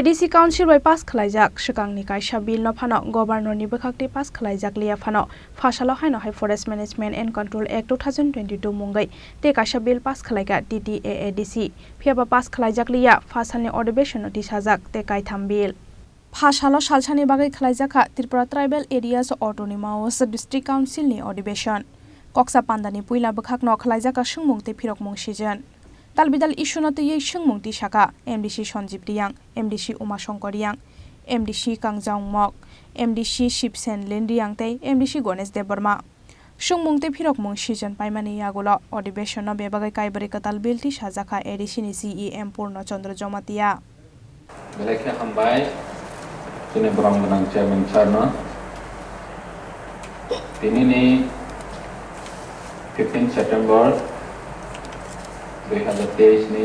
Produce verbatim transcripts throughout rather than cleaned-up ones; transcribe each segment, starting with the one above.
A D C Council bai pass khwlaijak swkangni kaisa bill no phano Governor ni bwkhak twi pass khwlaijak liya phano, pha salo haino hai Forest Management and Control Act two thousand twenty-two mungwi tei kaisa bill pass khwlaikha T T A A D C, phiyaba pass khwlaijak liya pha salni adhibeshon no tisajak tei kaitham bill. Pha salo salsani bagwi khwlaijak kha Tripura Tribal Areas Autonomous District Council ni adhibeshon. Koksa pandani puila bwkhakno khwlaijak kha swngmung tei phirokmung sijon. Talbidal issue no twiwi swngmung tisakha M D C Sanjib Riyang, M D C Uma Shankar Riyang, M D C Kangjang Mok, M D C Shibsen Len Riyang tei M D C Ganesh Debbarma. Swngmung tei phirokmung sijon paimani yagulo adhibeshonno bebagwi kaibrwi kwtal bill tisajakha A D C ni C E M Purno Chandra Jamatia. Belai khe hambai chini borom gwnang chairman sir no. Tini ni fifteen September dui hazar teis ni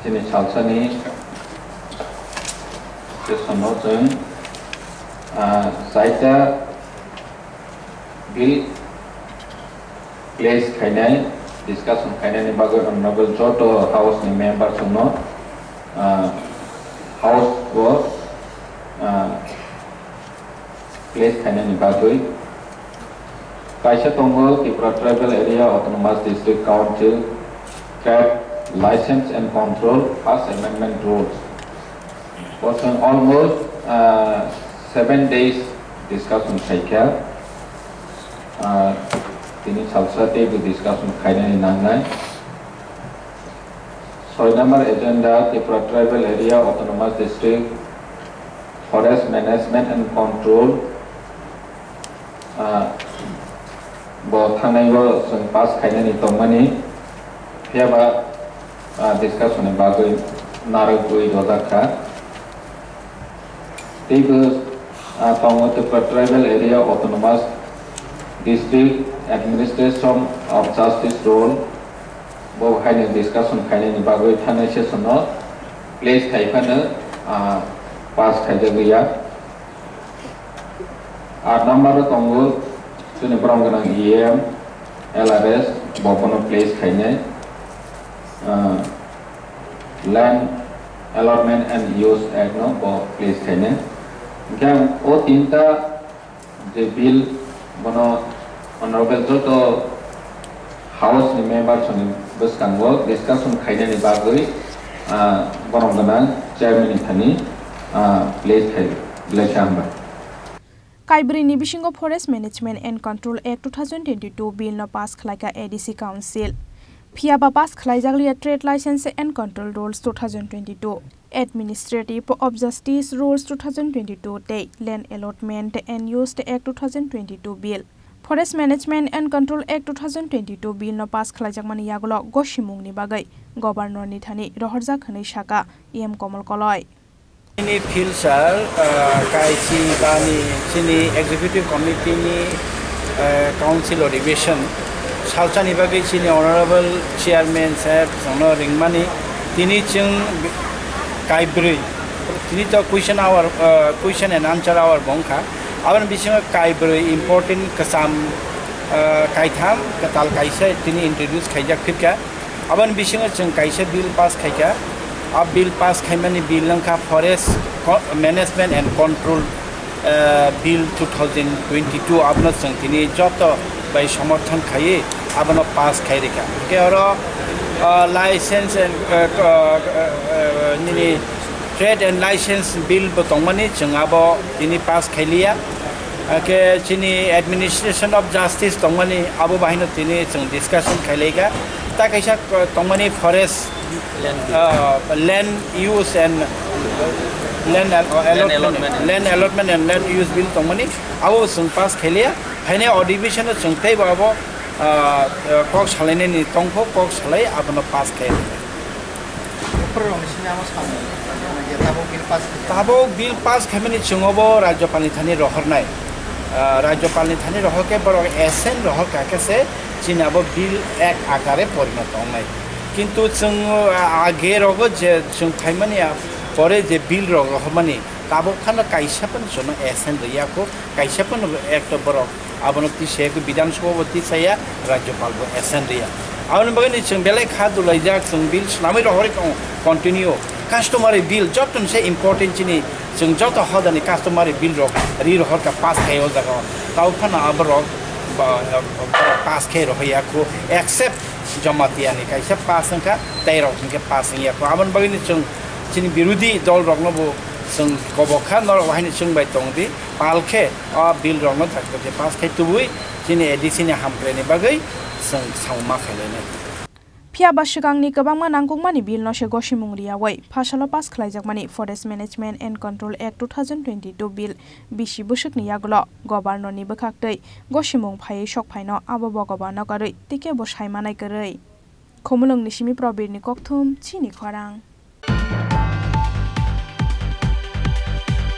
chini salsani session o chwng, ah, chaita bill place khainai, discussion khainani bagwi honorable joto house ni members no, ah, house o, ah, place khainani bagwi. Kaisa tongo Tripura Tribal Area Autonomous District Council Trade License and Control First Amendment Rules. Bo chwng almost, ah, seven days discussion khaikha. Ah, tini salsa teibo discussion khainani nangnai. Soi number agenda, Tripura Tribal Area Autonomous District Forest Management and Control, ah, bo thangnai o chwng pass khainani tongmani, phiyaba, ah, discussion ni bagwi narwgwi dojak kha. Teibo, ah, tongo Tripura Tribal Area Autonomous District Administration of Justice Rule, bo haino discussion khainani bagwi thangnai session no place khai phano, ah, pass khaijak ya. Aat number o tongo chini borom gwnang E M, L R S, bo bono place khainai, ah, Land Allotment and Use Act no bo place khainai. Hwnkhe ang o tinta je bill bono honorable joto house ni members ni bwskango discussion khainani bagwi, ah, borom gwnang chairman ni thani, ah, place khai, belai khe hambai. Kaibrwi ni bisingo Forest Management and Control Act two thousand twenty-two bill no pass khlaikha A D C Council. Phiyaba pass khlaijak liya Trade License and Control Rules two thousand twenty-two, Administrative of Justice Rules two thousand twenty-two tei Land Allotment and Use Act two thousand twenty-two bill. Forest Management and Control Act two thousand twenty-two bill no pass khlaijakmani yagulo gosimungni bagwi Governor ni thani rohorjak hwnwi sakha E M Komol Koloi. Chini field sir, ah, kaisi bani chini executive committee ni, ah, council adhibeshon salsani bagwi chini honorable chairman saheb chwngno ringmani, tini chwng kaibrwi, tini to question hour, ah, question and answer hour bo wngkha, aboni bisingo kaibrwi important kwcham, ah, kaitham kwtal kaisa tini introduce khaijak phirkha. Aboni bisingo chwng kaisa bill pass khaikha. A bill pass khaimani bill wngkha Forest Co-, Management and Control, eh, Bill two thousand twenty-two. Abono chwng tini joto bai somorthon khaiwi abono pass khai rikha. Hwnkhe oro, eh, license and, eh, eh, eh, nini trade and license bill bo tongmani, chwng abo tini pass khailiya. Hwnkhe chini administration of justice tongmani, abo bahaino tini chwng discussion khailaikha. Ta kaisa, uh, tongmani forest, uh, land use and land al-, uh, allotment, allotment. Land allotment and land use bill tongmani, abo chwng pass khailiya. Phainai adhibeshon o chwng teibo abo, uh, uh, kok salainani tongkho, kok salai abono pass khailiya. Buphurrokni simi amo samung, je tabuk bill pass khaijak. Tabuk bill pass khaimani chwng obo Rajyapalni thani rohornai. Ah, Rajyapalni thani rohor khe borok assent rohor kha khe se chini abo bill act akare porinoto wngnai. Kintu chwng, ah, age rogo je chwng phaimani, ah, pore je bill rok rohormani, tabuk phano kaisa phano chwngno assent rwya kho, kaisa phano act o borok abono tisaya kho, Bidhan Sabha bo tisaya, Rajyapal bo assent rwya. Aboni bagwi ni chwng belai kha dulaijak, chwng bill swnamwi rohorwi tongo continue. Customary bill joto se important chini, chwng joto hodani customary bill rok ri rohor ka pass khai o jaga o. Tau phano aborok ba, ba, pass khai rohya ko, except Jamatia ni kaisa pass wngkha, tei rok hwnkhe pass wngya ko. Aboni bagwi ni chwng chini birodhi dol rokno bo chwng kobok kha, norok haino chwng bai tong di, pal khe o bill rokno jagdagi pass khai tubui chini A D C ni hamkrai ni bagwi chwng samung ma khailai nai. Phiya ba swkangni kwbangma nangkukmani bill no se gosimung riyawi phasalo pass khlaijakmani Forest Management and Control Act two thousand twenty-two bill bisi bwswkni yagulo governor ni bwkhak twi gosimung phaiwi sok phaino abo bogoba no karwi tike bo sai manai kwrwi. Khumulwng ni simi Probir ni kokthum chini khorang.